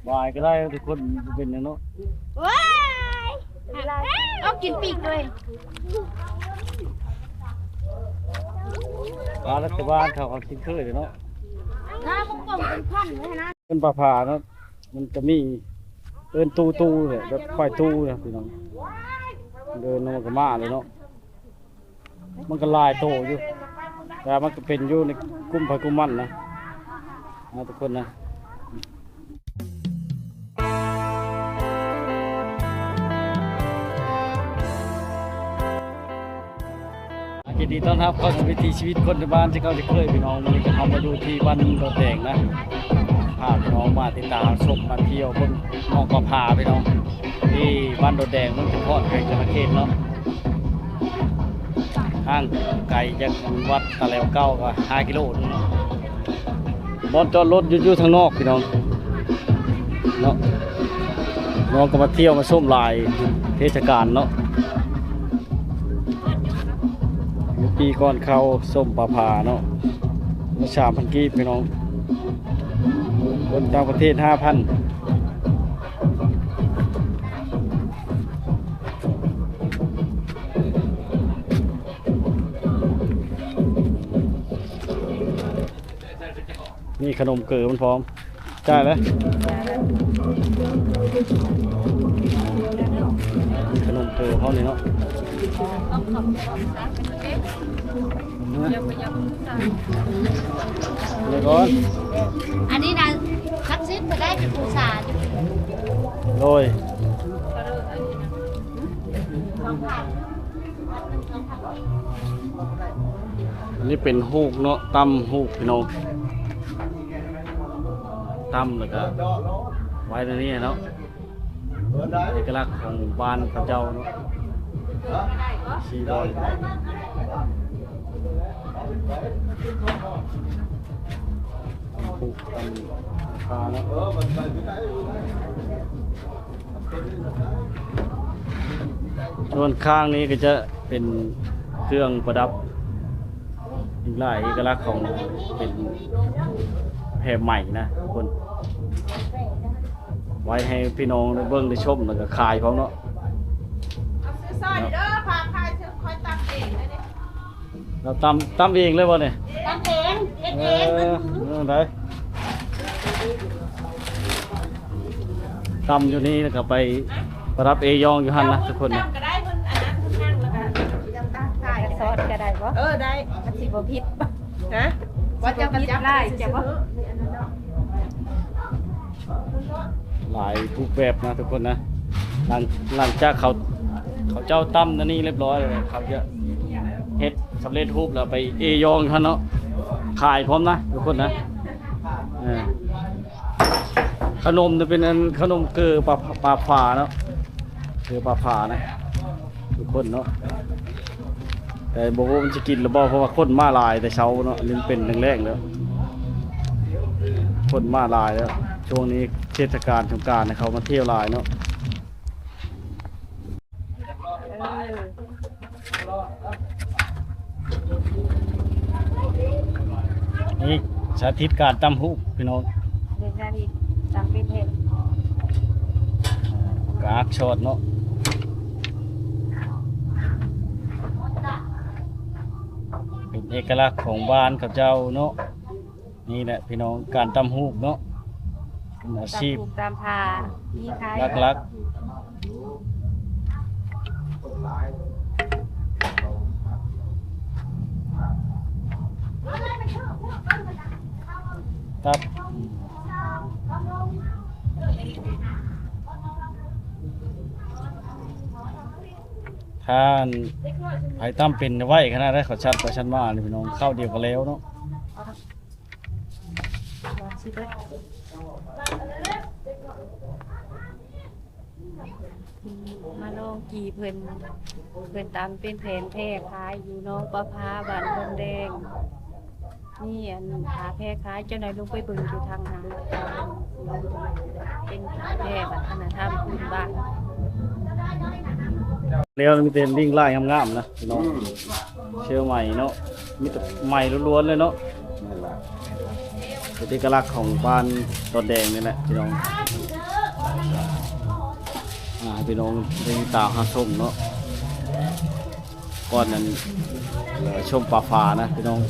ບາຍກໍໄດ້ ທຸກຄົນ ບໍ່ເປັນຫຍັງເນາະ. ວ້າຍ ເອົາກິນປີກເລີຍ. ປາລັດຖະບານເຂົາກໍກິນເຄີຍເດ້ເນາະ. ໜ້າມັນກົງເປັນພັນເລີຍນະ. ເປັນປາຜາເນາະ. ມັນຈະມີເອີ້ນຕູ້ໆ ແບບຄວາຍຕູ້ນະພີ່ນ້ອງ. ເດີນມັນກໍມາເລີຍເນາະ. ມັນກໍຫຼາຍໂຕຢູ່ ແຕ່ມັນກໍເປັນຢູ່ໃນກຸ່ມໃຜກຸ່ມມັນນະ ນະທຸກຄົນນະ. ຍິນດີຕ້ອນຮັບເຂົ້າສູ່ວິຖີຊີວິດຄົນໃນບ້ານທີ່ເຮົາຈະເຄີຍ ພີ່ນ້ອງ. ມື້ນີ້ກໍເຮົາມາຢູ່ທີ່ບ້ານດອນແດງນະ ພາພີ່ນ້ອງມາຕິດຕາມຊົມ ມາທ່ຽວເບິ່ງໜອງປາຜາ ພີ່ນ້ອງ. ທີ່ບ້ານດອນແດງ ເມືອງຈຳພອນ ແຂວງສະຫວັນນະເຂດເນາະ. ຫ່າງໄກຈາກວັດຕາແລວເກົ່າກໍຫ້າກິໂລໜຶ່ງເນາະ. ບ່ອນຈອດລົດຢູ່ ຢູ່ທາງນອກພີ່ນ້ອງເນາະ. ນ້ອງກໍມາທ່ຽວມາຊົມຫຼາຍເທດສະການເນາະ. ປີກ່ອນເຂົ້າຊົມປາຜາເນາະ ສາມພັນກີບພີ່ນ້ອງ. ຄົນຕ່າງປະເທດຫ້າພັນ. ມີຂະໜົມເກີມັນພ້ອມ. ຈ່າຍເລີຍ. ຂະໜົມເກີເຮົານີ້ເນາະ. ນີ້ກ່ອນ. ອັນນີ້ນະ ສັກສິດກໍໄດ້ເປັນຜູ້ສາ. ໂດຍ. ອັນນີ້ເປັນຫູກເນາະ, ຕຳຫູກພີ່ນ້ອງ, ຕຳແລ້ວກະໄວ້ໃນນີ້ເນາະ. ເອກະລັກຂອງບ້ານເຂົາເຈົ້າເນາະ, ຊີດອນ. ສ່ວນຂ້າງນີ້ກໍຈະເປັນເຄື່ອງປະດັບ ອີກຫຼາຍເອກະລັກຂອງເປັນແພໄໝນະທຸກຄົນ, ໄວ້ໃຫ້ພີ່ນ້ອງໄດ້ເບິ່ງໄດ້ຊົມ ແລ້ວກໍຂາຍພ້ອມເນາະ. ເອົາຊື້ຊອຍເດີ ພາຂາຍ ຂ້ອຍຕຳເອງເລີຍເດ້. ລາວຕຳ ຕຳເອງເລີຍບໍ່ນີ້? ຕຳເອງ ເຮັດເອງ. ເອີ ເອີ ໄດ້ ຕຳຢູ່ນີ້ ແລ້ວກໍໄປປະດັບເອຢອງຢູ່ຫັ້ນນະທຸກຄົນນະ. ຕຳກໍໄດ້ ເພິ່ນອັນນັ້ນ ເພິ່ນນັ່ງແລ້ວກໍ ຊອດກໍໄດ້ບໍ່? ເອີ ໄດ້. ມັນຊິບໍ່ຜິດ? ຮະ? ວ່າເຈົ້າກໍຈັບຫຼາຍ ເຈົ້າບໍ່? ຫຼາຍຮູບແບບນະທຸກຄົນນະ. ຫຼັງ ຫຼັງຈາກເຂົາ ເຂົາເຈົ້າຕຳອັນນີ້ຮຽບຮ້ອຍແລ້ວ ເຂົາຈະເຮັດສຳເລັດຮູບແລ້ວໄປເອຢອງຢູ່ຫັ້ນເນາະ, ຂາຍພ້ອມນະທຸກຄົນນະ. ເອີ ຂະໜົມຈະເປັນອັນຂະໜົມເກີປາ ປາຝາເນາະ, ເກີປາຝານະທຸກຄົນເນາະ. ແຕ່ບໍ່ຮູ້ມັນຊິກິນຫຼືບໍ່ ເພາະວ່າຄົນມາຫຼາຍແຕ່ເຊົ້າເນາະ, ຍັງເປັນແລງໆແລ້ວ ຄົນມາຫຼາຍແລ້ວ. ຊ່ວງນີ້ເທດສະການສົງການ ເຂົາມາທ່ຽວຫຼາຍເນາະ. ນີ້ສາທິດການຕຳຫູກພີ່ນ້ອງ, ເຮັດໜ້າທີ່ຕຳເປັນແທ້ ກາກຊອດເນາະ. ເປັນເອກະລັກຂອງບ້ານເຂົາເຈົ້າເນາະ. ນີ້ແຫຼະພີ່ນ້ອງ ການຕຳຫູກເນາະ ເປັນອາຊີບ ຕຳຫູກຕຳຜາ ມີຂາຍ ຫຼັກໆ. ຄັບ ຖ້າອັນໃຜຕຳເປັນໄວຂະໜາດໃດ ເຂົາຊັດໄປຊັດມານີ້ພີ່ນ້ອງ ຄາວດຽວກໍແລ້ວເນາະ. ມາລອງກີ່ເພິ່ນ ເພິ່ນຕຳເປັນແຜ່ນແຜ່ຂາຍຢູ່ໜອງປາຜາ ບ້ານດອນແດງ. ນີ້ອັນ ຜາແຜ່ຂາຍ ເຈົ້າໜ້ອຍລົງໄປເບິ່ງຢູ່ທາງນັ້ນ ເປັນແຜ່ວັດທະນະທຳພື້ນບ້ານ. ແລ້ວມີແຕ່ລິ້ງລາຍງາມໆນະພີ່ນ້ອງ. ເຊື້ອໄໝເນາະ ມີແຕ່ໄໝລ້ວນໆເລີຍເນາະ. ແມ່ນລະ ເປັນເອກະລັກຂອງບ້ານດອນແດງນີ້ແຫຼະພີ່ນ້ອງ. ອ່າ ໃຫ້ພີ່ນ້ອງໄດ້ຕາມຮັບຊົມເນາະ ກ່ອນນັ້ນ ເອີ ຊົມປາຝານະພີ່ນ້ອງ.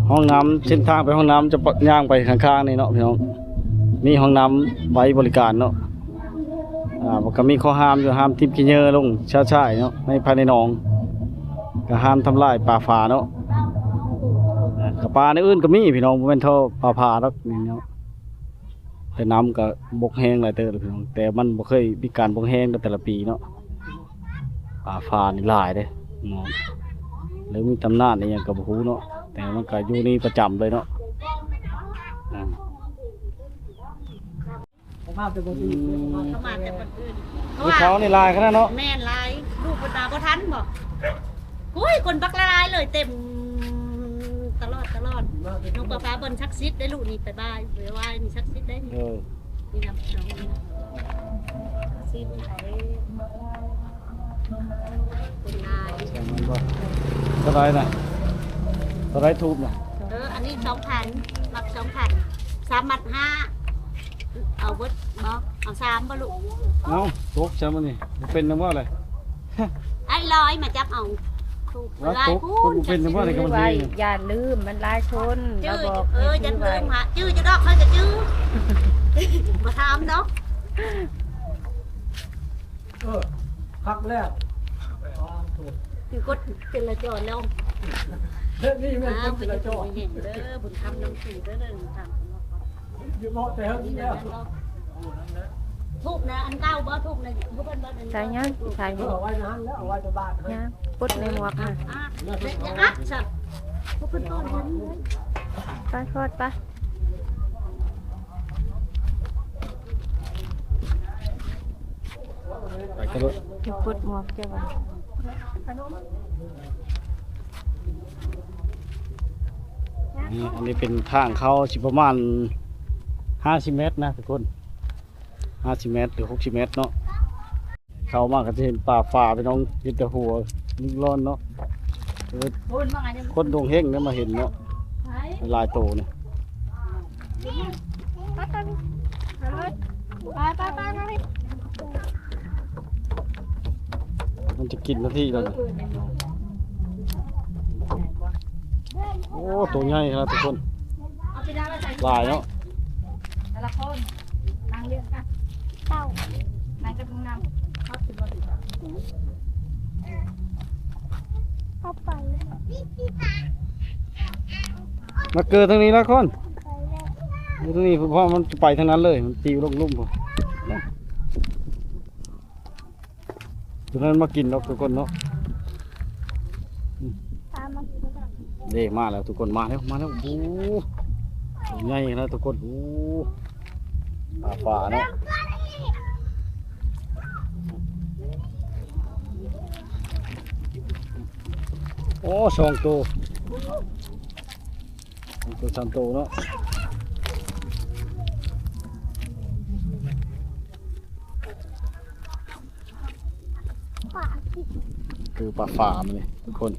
ຫ້ອງນ້ຳ ເສັ້ນທາງໄປຫ້ອງນ້ຳຈະຍ່າງໄປຂ້າງໆນີ້ເນາະພີ່ນ້ອງ, ມີຫ້ອງນ້ຳໄວ້ບໍລິການເນາະ. ອ່າ ມັນກໍມີຂໍ້ຫ້າມຢູ່ ຫ້າມຖິ້ມຂີ້ເຫຍື້ອລົງຊະຊາຍເນາະ ໃນພາຍໃນໜອງ, ກໍຫ້າມທຳລາຍປາຝາເນາະ. ອ່າ ກໍປາແນວອື່ນກໍມີພີ່ນ້ອງ ບໍ່ແມ່ນເທົ່າປາຝາດອກນີ້ເນາະ. ແຕ່ນ້ຳກໍບົກແຮງຫຼາຍເຕີບແລ້ວພີ່ນ້ອງ, ແຕ່ມັນບໍ່ເຄີຍມີການບົກແຮງໃນແຕ່ລະປີເນາະ. ປາຝານີ້ຫຼາຍເດ້ເນາະ ຫຼືມີຕຳນານອີ່ຫຍັງກໍບໍ່ຮູ້ເນາະ, ແຕ່ມັນກໍຢູ່ນີ້ປະຈຳເລີຍເນາະ. ອ່າ ເຂົາມາແຕ່ບ່ອນອື່ນ ອືມ ເຂົາມາແຕ່ບ່ອນອື່ນ ເພາະວ່າ ເຂົານີ້ຫຼາຍຂະໜາດເນາະ. ແມ່ນຫຼາຍ ລູກເພິ່ນມາບໍ່ທັນບໍ? ໂອ້ຍ ຄົນບັກຫຼາຍເລີຍ ເຕັມຕະຫຼອດ ຕະຫຼອດ. ນ້ອງປາຝາເພິ່ນສັກສິດໄດ້ ລູກນີ້ໄປບາຍ ໄປໄຫວ້ນີ້ສັກສິດໄດ້ນີ້. ເອີ ນີ້ນະ ສັກສິດໄປ ຄົນຫຼາຍ. ເທົ່າໃດນະ? ເທົ່າໃດທູບນະ? ເອີ ອັນນີ້ສອງພັນ ມັດສອງພັນ ສາມມັດຫ້າ. ເອົາເບິດບໍ? ເອົາສາມບໍລູກ? ເອົາ ຕົກຊະມື້ນີ້ ບໍ່ເປັນນຳບໍ່ເລີຍ. ໄອ້ລອຍມາຈັບເອົາ ຖືກຫຼາຍ ເອົາຕົກ ຄົນບໍ່ເປັນນຳບໍ່ເລີຍ ກໍມັນແພງ. ຢ່າລືມ ມັນຫຼາຍຄົນ ຈື່ ລາວບອກ ເອີ ຢ່າລືມຫາ ຈື່ຢູ່ດອກ ຂ້ອຍກໍຈື່ ບໍ່ຖາມດອກ. ເອີ ຄັກແລ້ວ ຄືກົດຈົລາຈອນແລ້ວ. ເຮັດນີ້ແມ່ນກົດຈົລາຈອນ. ເດີ ບຸນຄຳນຳສູ່ເດີ ເດີ ບຸນຄຳ. ຢູ່ເໝາະແຕ່ເຮືອນນີ້ແລ້ວ. ທູບນະ ອັນເກົ່າບໍ່? ທູບນະ ຢູ່ເພິ່ນບໍ່? ໃສ່ຫຍັງ? ໃສ່ຫຍັງ? ເອົາໄວ້ໃນຫັ້ນແລ້ວ ເອົາໄວ້ແຕ່ບ້ານຫັ້ນ. ຍັງ ປົດໃນໝວກຫັ້ນ. ອ່ະ ອ່ະ ເຮັດຫຍັງ? ອ່ະ ຊັ້ນ ພວກເພິ່ນປ້ອນເງິນ. ໄປ ພອດ ໄປ. ໄປກັນໂລດ. ປົດໝວກເຈົ້າວ່າ. ນີ້ ອັນນີ້ເປັນທາງເຂົ້າ ຊິປະມານຫ້າສິບແມັດນະທຸກຄົນ, ຫ້າສິບແມັດ ຫຼື ຫົກສິບແມັດເນາະ. ເຂົ້າມາກໍຈະເຫັນປາຝາ ພີ່ນ້ອງ, ເຫັນແຕ່ຫົວ ນີ້ຮ້ອນເນາະ. ເອີ ຄົນດວງເຮັງໄດ້ມາເຫັນເນາະ ຫຼາຍໂຕນີ້. ໄປ ໄປ ໄປ ໄປ ໄປ. ມັນຈະກິນໜ້າທີ່ແລ້ວນີ້. ໂອ້ ໂຕໃຫຍ່ຂະໜາດທຸກຄົນ, ຫຼາຍເນາະ. ແຕ່ລະຄົນ ນັ່ງລຽງກັນ ເຈົ້າ ນັ່ງກັບນຳ ເຂົ້າໄປ ມາເກີດທາງນີ້ລະຄົນ. ຢູ່ຕາງນີ້ ເພາະມັນຈະໄປທາງນັ້ນເລີຍ, ມັນຕິວລົງລຸ່ມພຸ້ນ. ຕົວນັ້ນມາກິນດອກທຸກຄົນເນາະ. ເດ້ ມາແລ້ວທຸກຄົນ, ມາແລ້ວ ມາແລ້ວ. ໂອ້ ໃຫຍ່ຂະໜາດທຸກຄົນ. ໂອ້ ປາຝາເນາະ. ໂອ້ ສອງໂຕ ສອງໂຕ ສາມໂຕເນາະ. ຄືປາຝາມັນນີ້ທຸກຄົນ.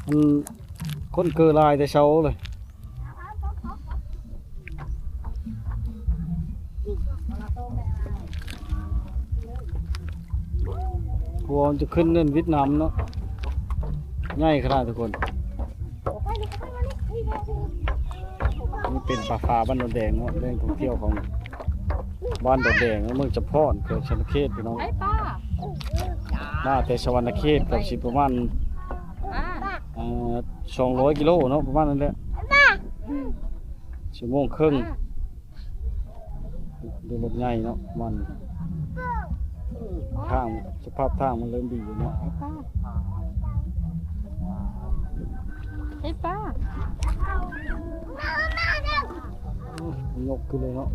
ມັນຄົນເກີຫຼາຍແຕ່ເຊົ້າເລີຍ. ກົວມັນຈະຂຶ້ນເງິນຫວຽດນາມເນາະ, ໃຫຍ່ຂະໜາດທຸກຄົນ. ນີ້ເປັນປາຝາບ້ານດອນແດງເນາະ, ແຫຼ່ງທ່ອງທ່ຽວຂອງບ້ານດອນແດງ ເມືອງຈຳພອນ ແຂວງສະຫວັນນະເຂດ ພີ່ນ້ອງ. ມາແຕ່ສະຫວັນນະເຂດກໍຊິປະມານ ອ່າ ສອງຮ້ອຍກິໂລເນາະ ປະມານນັ້ນແຫຼະ. ຊົ່ວໂມງເຄິ່ງ ໂດຍລົດໃຫຍ່ເນາະ. ມັນ ທາງ ສະພາບທາງມັນເລີ່ມດີຢູ່ເນາະ. ເອີຍປ້າ ໂອ້ຍ ຍົກຂຶ້ນເລີຍເນາະ.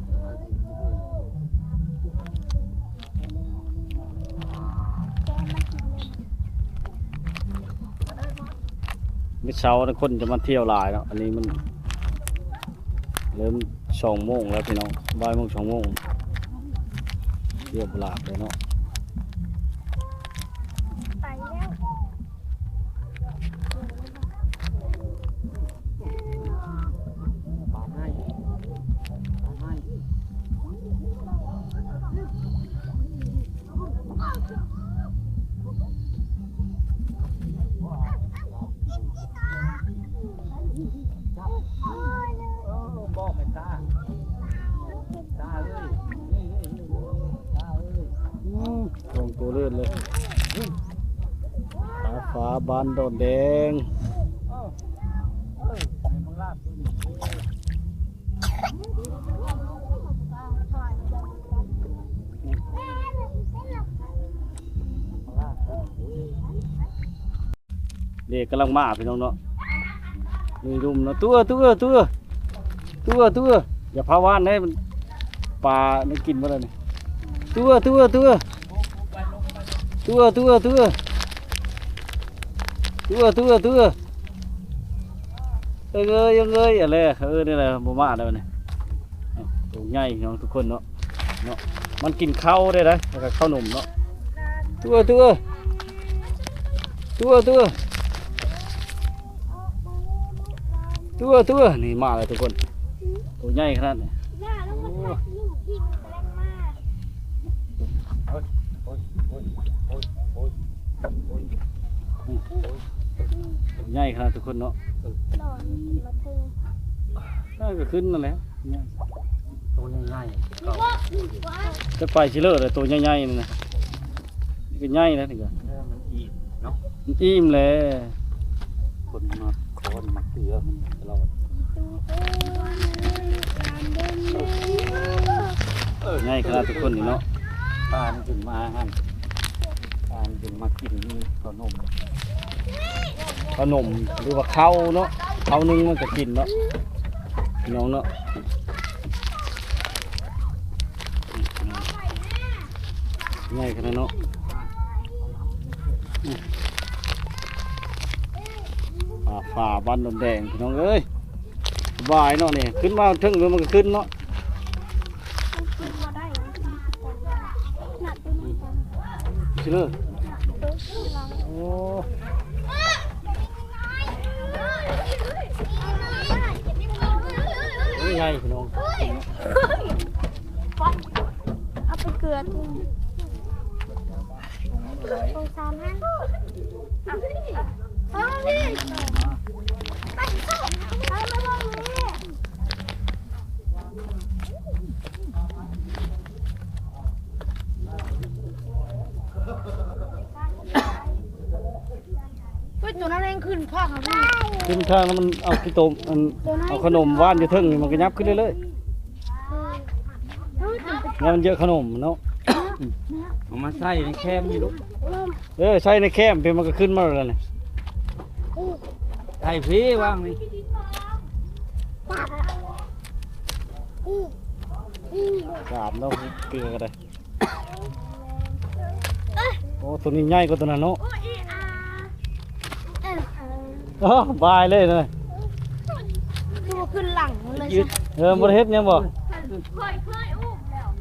ມື້ເຊົ້າຄົນຈະມາທ່ຽວຫຼາຍເນາະ, ອັນນີ້ມັນເລີ່ມສອງໂມງແລ້ວພີ່ນ້ອງ, ບ່າຍໂມງ ສອງໂມງ ທ່ຽວຫຼາຍເລີຍເນາະ. ໄປແລ້ວ. ເອີ ບອກແມ່ນຕາ ຕາເອີຍ ຕາເອີຍ ອືມ ສອງໂຕເລີດເລີຍ ຕາຟ້າບ້ານດອນແດງ. ເດ ກຳລັງມາພີ່ນ້ອງເນາະ ມີລຸມເນາະ ຕົວ ຕົວ ຕົວ ຕົວ ຕົວ ຢ່າພາຫວ່ານເດ້ ມັນ ປາໄດ້ກິນໝົດແລ້ວນີ້ ຕົວ ຕົວ ຕົວ ຕົວ ຕົວ ຕົວ ຕົວ ຕົວ ຕົວ ເອີຍ ເອີຍ ເອີຍ ອັນແລະ ເອີ ນີ້ແຫຼະ ບໍ່ມາແລ້ວນີ້ ໂຕໃຫຍ່ພີ່ນ້ອງທຸກຄົນເນາະ ເນາະ ມັນກິນເຂົ້າໄດ້ໃດ ແລ້ວກໍເຂົ້າໜົມເນາະ ຕົວ ຕົວ ຕົວ ຕົວ ຕົວ ຕົວ ນີ້ມາແລ້ວທຸກຄົນ ໂຕໃຫຍ່ຂະໜາດນີ້ ໂອ້ ໃຫຍ່ຂະໜາດທຸກຄົນເນາະ ເອີ ກໍຂຶ້ນນັ້ນແຫຼະ ໂຕໃຫຍ່ໆ ຈະໄປຊິເລີດແຫຼະ ໂຕໃຫຍ່ໆນັ້ນນະ ນີ້ກໍໃຫຍ່ແລ້ວນີ້ກໍ ເອີ ມັນອີ່ມເນາະ ມັນອີ່ມແລ້ວ ຄົນມາ ຄົນມາເກືອມັນຕະຫຼອດ ເອີ ໃຫຍ່ຂະໜາດທຸກຄົນນີ້ເນາະ ປານຂຶ້ນມາຫັ້ນ ປານຂຶ້ນມາກິນເຂົ້າໜົມ ເຂົ້າໜົມ ຫຼືວ່າເຂົ້າເນາະ ເຂົ້າໜຶ່ງມັນກໍກິນເນາະ ພີ່ນ້ອງເນາະ ໃຫຍ່ຂະໜາດເນາະ ອືມ ອ່າ ຟ້າບ້ານດອນແດງ ພີ່ນ້ອງເອີຍ ສະບາຍເນາະນີ້ ຂຶ້ນມາເທິງ ມັນກໍຂຶ້ນເນາະ ຊິເລີ ໂອ້ ນີ້ໃຫຍ່ ພີ່ນ້ອງ ເອົາໄປເກືອ ສົງສານຫັ້ນ ເອົາ ເອົາ ເອົາ ເອົາ ເອົາ ເອົາ ເຮີ້ຍ ໂຕນັ້ນແຮງຂຶ້ນຄັກຫັ້ນ ຂຶ້ນທາງ ມັນເອົາຂີ້ຕົມ ອັນ ໂຕນັ້ນ ເອົາຂະໜົມຫວ່ານຢູ່ເທິງນີ້ ມັນກໍຫຍັບຂຶ້ນເລື້ອຍໆ ເອີ ມັນເຍາະຂະໜົມເນາະ ເອົາມາໃສ່ໃນແຄມນີ້ລູກ ເອີ ໃສ່ໃນແຄມເພິ່ນ ມັນກໍຂຶ້ນມາແລ້ວນີ້ ໃສ່ພີ້ວາງນີ້ ສາມເນາະ ເກືອກໍໄດ້ ໂອ້ ໂຕນີ້ໃຫຍ່ກວ່າໂຕນັ້ນເນາະ ໂອ້ ບາຍເລີຍນະ ຄືວ່າຂຶ້ນຫຼັງເລີຍ ເອີ ບໍ່ໄດ້ເຮັດຫຍັງບໍ່ ເຄີຍ ເຄີຍອຸ້ມແລ້ວ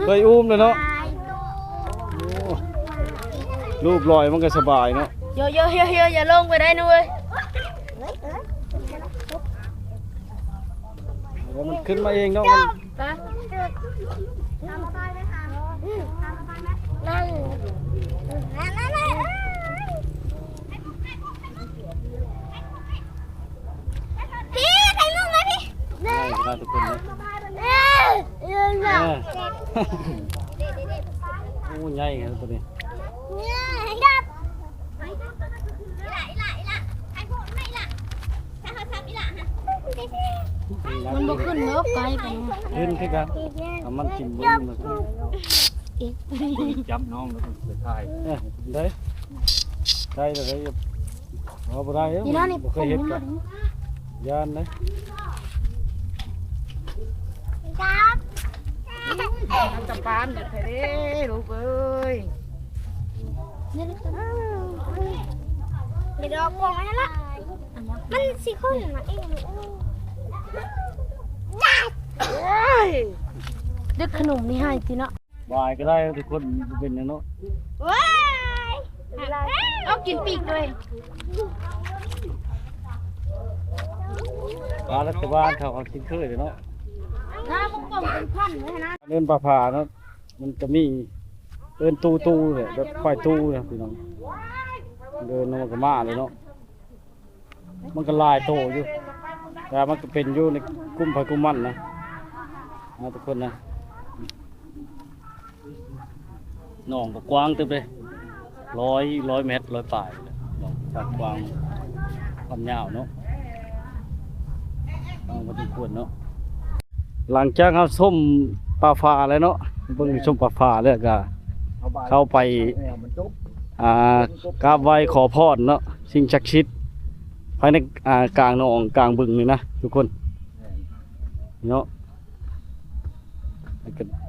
ເຄີຍອຸ້ມແລ້ວເນາະ ໂອ້ ລູບລອຍມັນກໍສະບາຍເນາະ ເຍ ເຍ ເຍ ເຍ ຢ່າລົງໄປໄດ້ນຸ້ຍ ແລ້ວມັນຂຶ້ນມາເອງເນາະ ໄປ ພີ່ ໄຂ່ມຸກມາພີ່ ໃຫຍ່ຂະໜາດທຸກຄົນເນາະ ເອີ ເອີ ເອີ ໂອ້ ໃຫຍ່ຂະໜາດໂຕນີ້ ມັນບໍ່ຂຶ້ນເນາະ ໄກໄປ ຂຶ້ນຄືກັນ ເອົາມັນກິນບໍ່ອີ່ມ ຈັບນ້ອງແລ້ວໄປຖ່າຍ ເອີ ໄດ້ ໄດ້ແລ້ວ ເອົາບໍ່ໄດ້ ນີ້ນະ ນີ້ ບໍ່ເຄີຍເຮັດ ຢ້ານເດ້ ຈັບ ມັນຈະປານແທ້ເດ້ລູກເອີຍ ດອກບວງໄວ້ຫັ້ນລະ ມັນຊິຂຶ້ນມາເອງ ໂອ້ຍ ດຶກຂະໜົມນີ້ໃຫ້ຕິເນາະ ບາຍກໍໄດ້ທຸກຄົນ ບໍ່ເປັນຫຍັງເນາະ ເວີຍ ເອົາກິນປີກດ້ວຍ ປາລັດຖະບານເຂົາກໍກິນເຄີຍເນາະ ຖ້າບໍ່ກົງເປັນພັນເລີຍນະ ເອີ້ນປາຜາເນາະ ມັນຈະມີ ເອີ້ນຕູ້ໆ ແບບຄວາຍຕູ້ນະພີ່ນ້ອງ. ເດີນມັນກໍມາເລີຍເນາະ. ມັນກໍຫຼາຍໂຕຢູ່ ແຕ່ມັນກໍເປັນຢູ່ໃນກຸ່ມໃຜກຸ່ມມັນນະ ນະທຸກຄົນນະ. ໜອງກໍກວ້າງເຕີບເດ້ ຮ້ອຍ ຮ້ອຍແມັດ ຮ້ອຍປາຍ ໜອງກວ້າງ ຄວາມຍາວເນາະ ກວ້າງພໍສົມຄວນເນາະ. ຫຼັງຈາກເຮົາຊົມປ່າຝ້າແລ້ວເນາະ ເບິ່ງຊົມປ່າຝ້າແລ້ວກໍເຂົ້າໄປ ອ່າ ກາບໄຫວ້ຂໍພອນເນາະ ສິ່ງສັກສິດພາຍໃນ ອ່າ ກາງໜອງກາງບຶງນີ້ນະທຸກຄົນເນາະ.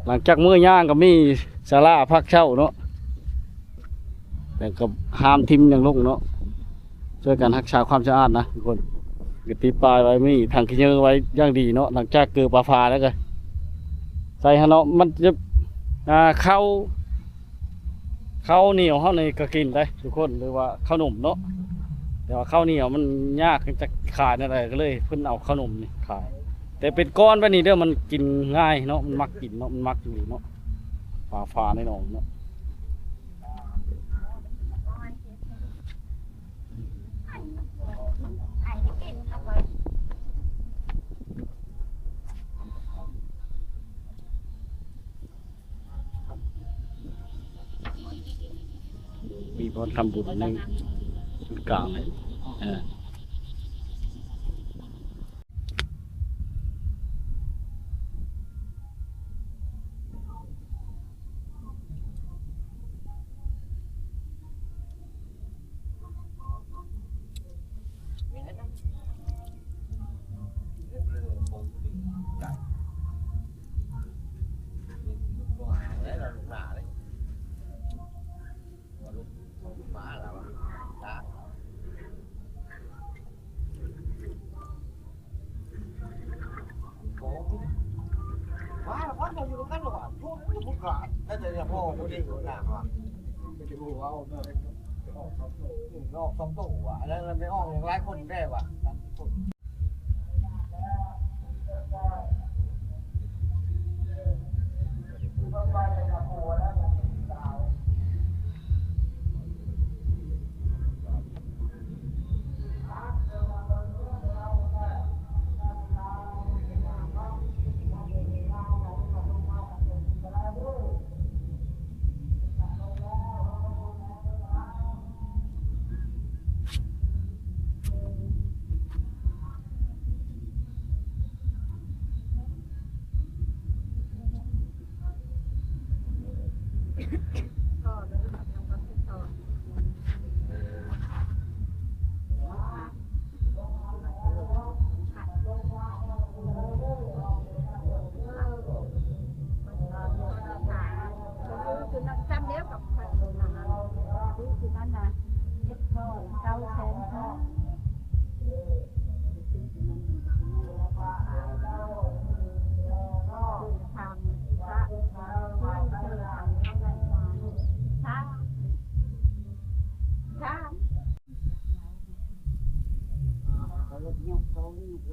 ຫຼັງຈາກເມືອຍ່າງກໍມີສາລາພັກເຊົາເນາະ ແລ້ວກໍຫ້າມຖິ້ມຫຍັງລົງເນາະ ຊ່ວຍກັນຮັກສາຄວາມສະອາດນະທຸກຄົນ. ກໍຕິດປ້າຍໄວ້ ມີຖັງຂີ້ເຫຍື້ອໄວ້ຢ່າງດີເນາະ. ຫຼັງຈາກເກີປ່າຝ້າແລ້ວກໍໃສ່ຫັ້ນເນາະ ມັນຈະ ອ່າ ເຂົ້າ ເຂົ້າໜຽວເຮົານີ້ກໍກິນໄດ້ທຸກຄົນ ຫຼືວ່າເຂົ້າໜົມເນາະ ແຕ່ວ່າເຂົ້າໜຽວມັນຍາກຈະຂາຍແນວໃດ ກໍເລີຍເພິ່ນເອົາເຂົ້າໜົມນີ້ຂາຍ. ແຕ່ເປັນກ້ອນແບບນີ້ເດີ ມັນກິນງ່າຍເນາະ ມັນມັກກິນເນາະ ມັນມັກອີ່ຫຼີເນາະ ປາຝ້າໃນໜອງເນາະ. ມີບ່ອນທຳບຸນໃນສູນກາງເລີຍ ເອີ. ວ່າແລ້ວ ວ່າເຈົ້າຢູ່ນຳກັນແລ້ວວ່າ ຢູ່ ຢູ່ພຸ້ນກະ ແຕ່ເຈົ້າເນຍ ພໍ່ຜູ້ນີ້ຢູ່ນາວ່າ ໄປເວົ້າເນາະ ອອກສອງໂຕ ອອກສອງໂຕວ່າ ແລ້ວໄປອອກຫຼາຍຄົນແດ່ວ່າ.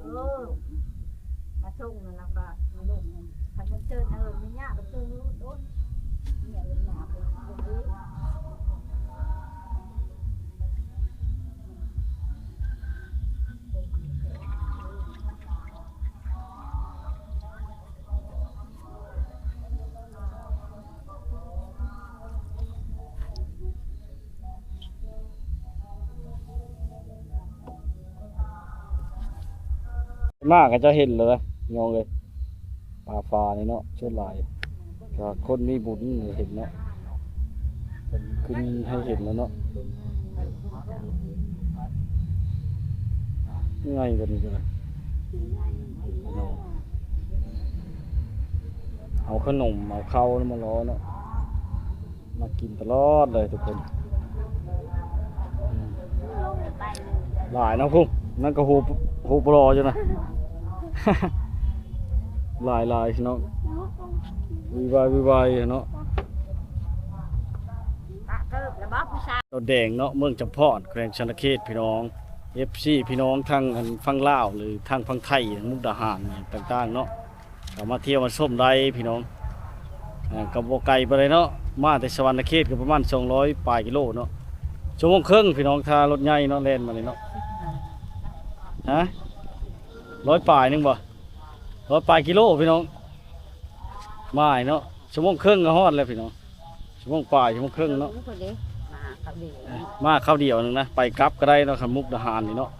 ເອີ ມາສົ່ງແລ້ວກໍມາລົງ ຄັນມັນເຊີນເອີ ແມ່ຍ່າກໍເຊີນໂລດ ໂອດ ແມ່ເອີ້ນມາເປັນ ມາກໍຈະເຫັນແລ້ວນະ ພີ່ນ້ອງເອີຍ ປາຝ້ານີ້ເນາະ ສ່ວນຫຼາຍ ກໍຄົນມີບຸນເຫັນເນາະ ເພິ່ນຂຶ້ນໃຫ້ເຫັນແລ້ວເນາະ ງ່າຍກວ່ານີ້ກໍໄດ້ເນາະ ເອົາຂະໜົມເອົາເຂົ້າມາລໍເນາະ ມາກິນຕະຫຼອດເລີຍທຸກຄົນ ອືມ ຫຼາຍເນາະພຸ້ນ ນັ້ນກໍໂຮ ໂຮປລໍຢູ່ນະ ຫຼາຍໆ ພີ່ນ້ອງ ວີວາຍ ວີວາຍເນາະ ດອນແດງເນາະ ເມືອງຈຳພອນ ແຂວງສະຫວັນນະເຂດ ພີ່ນ້ອງ ເອັຟຊີ ພີ່ນ້ອງທາງ ອັນ ຝັ່ງລາວ ຫຼື ທາງຝັ່ງໄທ ມຸກດາຫານ ຕ່າງໆ ເນາະ ກໍມາທ່ຽວມາຊົມໄດ້ພີ່ນ້ອງ ເອີ ກໍບໍ່ໄກປານໃດເນາະ ມາແຕ່ສະຫວັນນະເຂດກໍປະມານສອງຮ້ອຍປາຍກິໂລເນາະ ຊົ່ວໂມງເຄິ່ງພີ່ນ້ອງ ຖ້າລົດໃຫຍ່ເນາະ ແລ່ນມານີ້ເນາະ. ຮະ ຮ້ອຍປາຍໜຶ່ງບໍ່? ຮ້ອຍປາຍກິໂລພີ່ນ້ອງ ມາເນາະ ຊົ່ວໂມງເຄິ່ງກໍຮອດແລ້ວພີ່ນ້ອງ ຊົ່ວໂມງປາຍ ຊົ່ວໂມງເຄິ່ງເນາະ. ມາຄາວດຽວໜຶ່ງນະ ໄປກັບກໍໄດ້ເນາະ ຄັນມຸກດາຫານນີ້ເນາະ.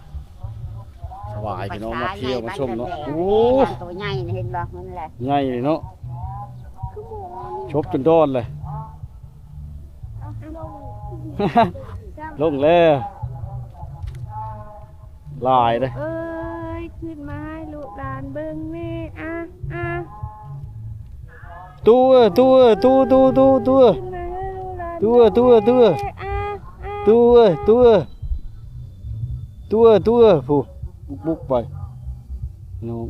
ສະບາຍພີ່ນ້ອງ ມາທ່ຽວມາຊົມເນາະ. ໂອ້ ໂຕໃຫຍ່ນີ້ເຫັນບໍ່? ມັນແຫຼະ ໃຫຍ່ເນາະ ຊົບຈົນດອນເລີຍ. ລົງແລ້ວ ຫຼາຍເດ້. ເອີຍ ຂຶ້ນມາໃຫ້ລູກຫຼານເບິ່ງແນ່ ອາ ອາ ຕູ້ເອີຍ ຕູ້ເອີຍ ຕູ້ ຕູ້ ຕູ້ ຕູ້ ຕູ້ ຕູ້ເອີຍ ຕູ້ເອີຍ ຕູ້ເອີຍ ຕູ້ເອີຍ ຕູ້ເອີຍ ພຸ້ນ ບຸກໆໄປ ພີ່ນ້ອງ.